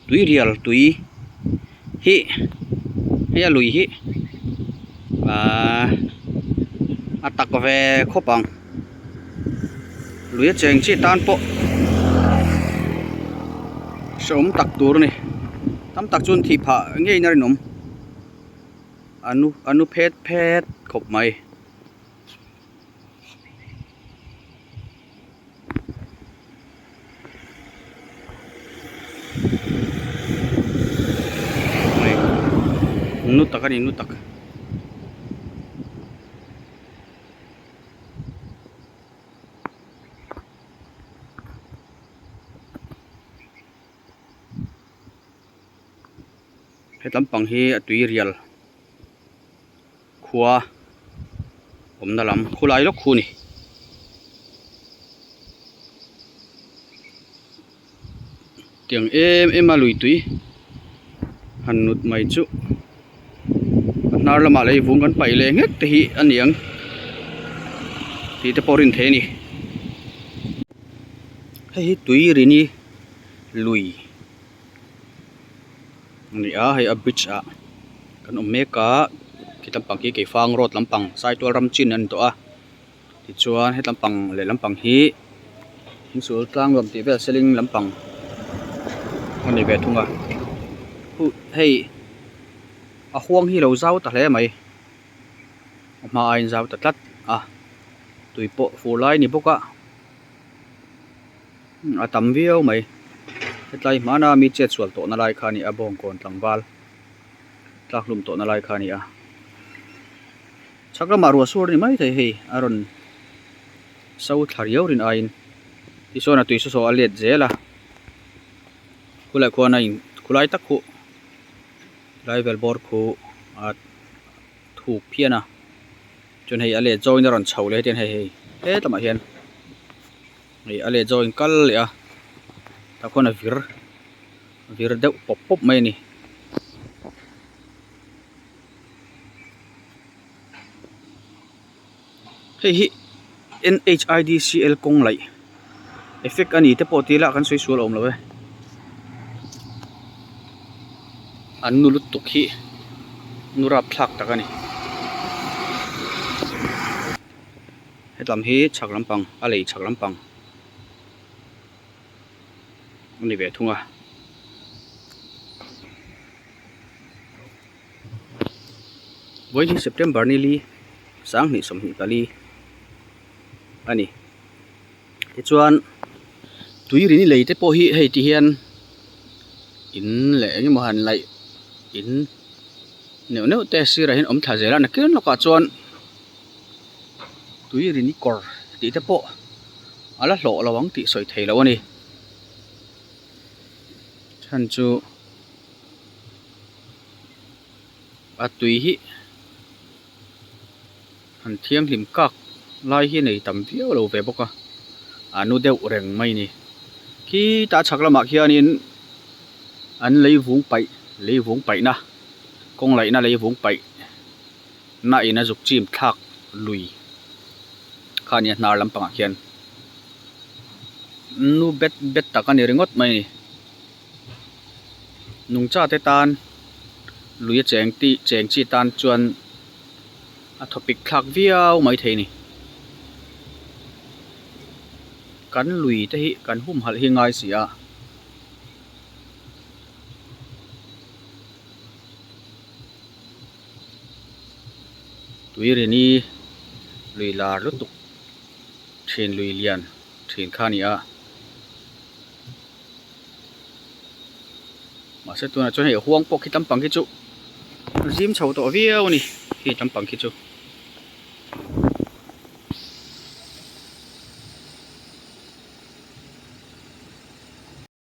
Tui rial tui hi hei a lui hi ahh a tak ve khawp ang lui a cheng chi tan pawh hrehawm tak tur a ni tam tak chuan thih phah ngeiin a rinawm a nu a nu phet phet khawp mai. Nu tak a ni nu tak. He lampang hi a tui rial khua awmna lam khulai lawk khu a ni. Tiang em em a lui tui han nut mai chuh a hnar lamah lei vung kan paih leh ngek te hi a ni ang tih te pawh rin theih a ni. Hei hi tui rini lui. A ni a hei a bridge ah kan awm mek a khi lampang khi keifang road lampang saitual ram chin a ni tawh a tichuan he lampang leh lampang hi thingsul tlang nuam tih vel seling lampang a ni ve thung a huh hei a huang hi a lo zau ta hle mai a hma aiin zau ta tlat a tui pawh fur lai a ni bawk a. A tam viau mai hetlai hmana mi chet sual tawhna lai kha a ni a bawngkawn tlangval tlak hlum tawhna lai kha a ni a chhak lamah ruah sur a ni maithei hei a rawn so thla riau rin aiin tichuan a tui saw saw a let zel a khulai khuan a in khulai tak khuh lai vel bawr khuh a thuk phian a chuan hei a let zawngin a rawn chho leh hetiang hei hei hetlaiah hian. Hei a let zawk in kal leh a tah khuan a vir vir deuh pawp pawp mai a ni. Hei hi N H I D C L kawng laih effect a ni te pawh tih ila kan sawi sual awm lo e an nu lutuk hi nu rapthlak tak a ni. Hetlam hi chhak lampang a lei chhak lampang a ni ve thung a. Vawiin hi September ni li sanghnih 24 a ni. Tichuan tui rini lei te pawh hi hei ti hian in leh eng emaw han laih in neuh neuh te sirah hian awm thla zel a nakin lawkah chuan. Tui rini kawr tih te pawh a la hlawh lo ang tih sawi thei loh a ni. Chhan chu a tui hi han thianghlim kak lai hi nei tam viau lo ve bawk a, a nu deuh reng mai a ni. Khitah chhak lamah khianin an lei vung paih lei vung paihna kawng laihna lei vung paih. Na in a zuk chim thlak lui kha nia hnar lampangah khian nu bet bet tak a ni ringawt mai a ni nungcha te tan lui a cheng tih cheng chi tan chuan a thawpik thlak viau mai thei a ni kan lui te hi kan humhalh hi ngai si a. Tuirini lui lar lutuk thin lui lian thin kha a ni a mahse tunah chuan hei huang pawh khi lampang khi chu a zim chho tawh viau a ni khi lampang khi chu.